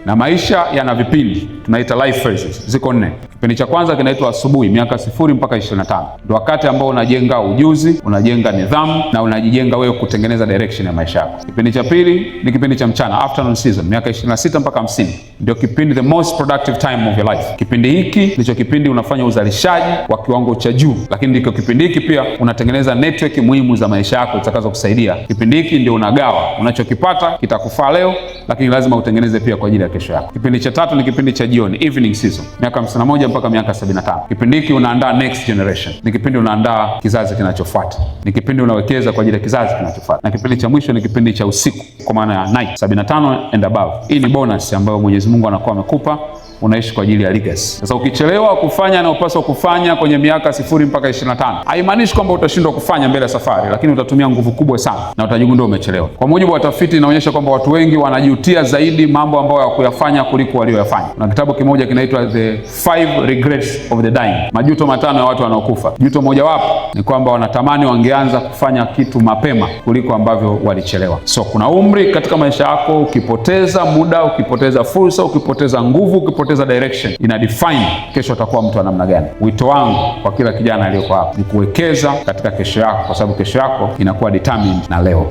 Na maisha yana vipindi tunaita life phases, ziko nne. Kipindi cha kwanza kinaitwa asubuhi, miaka 0 mpaka 25, ndio wakati ambao unajenga ujuzi, unajenga nidhamu na unajijenga wewe kutengeneza direction ya maisha yako. Kipindi cha pili ni kipindi cha mchana, afternoon season, miaka 26 mpaka 50, ndio kipindi the most productive time of your life. Kipindi hiki ndicho kipindi unafanya uzalishaji wa kiwango cha juu, lakini ndicho kipindi hiki pia unatengeneza network muhimu za maisha yako zitakazokusaidia. Kipindi hiki ndio unagawa, unachokipata kitakufaa leo, lakini lazima utengeneze pia kwa ajili ya kesho yako. Kipindi cha tatu ni kipindi cha jioni, evening season, miaka 51 mpaka miaka 75. Kipindi hiki unaandaa next generation, ni kipindi unaandaa kizazi kinachofuata, ni kipindi unawekeza kwa ajili ya kizazi kinachofuata. Na kipindi cha mwisho ni kipindi cha usiku, kwa maana ya night, 75 and above. Hii ni bonus ambayo Mwenyezi Mungu anakuwa amekupa, unaishi kwa ajili ya legacy. Sasa ukichelewa kufanya anayopaswa kufanya kwenye miaka 0 mpaka 25, haimaanishi kwamba utashindwa kufanya mbele ya safari, lakini utatumia nguvu kubwa sana na utajigundua umechelewa. Kwa mujibu wa tafiti inaonyesha kwamba watu wengi wanajutia zaidi mambo ambayo hawakuyafanya kuliko walioyafanya. Na kitabu kimoja kinaitwa The Five Regrets of the Dying, majuto matano ya watu wanaokufa. Juto mojawapo ni kwamba wanatamani wangeanza kufanya kitu mapema kuliko ambavyo walichelewa. So kuna umri katika maisha yako, ukipoteza muda, ukipoteza fursa, ukipoteza nguvu, ukipoteza direction, ina define kesho utakuwa mtu wa namna gani. Wito wangu kwa kila kijana aliyoko hapa ni kuwekeza katika kesho yako, kwa sababu kesho yako inakuwa determined na leo.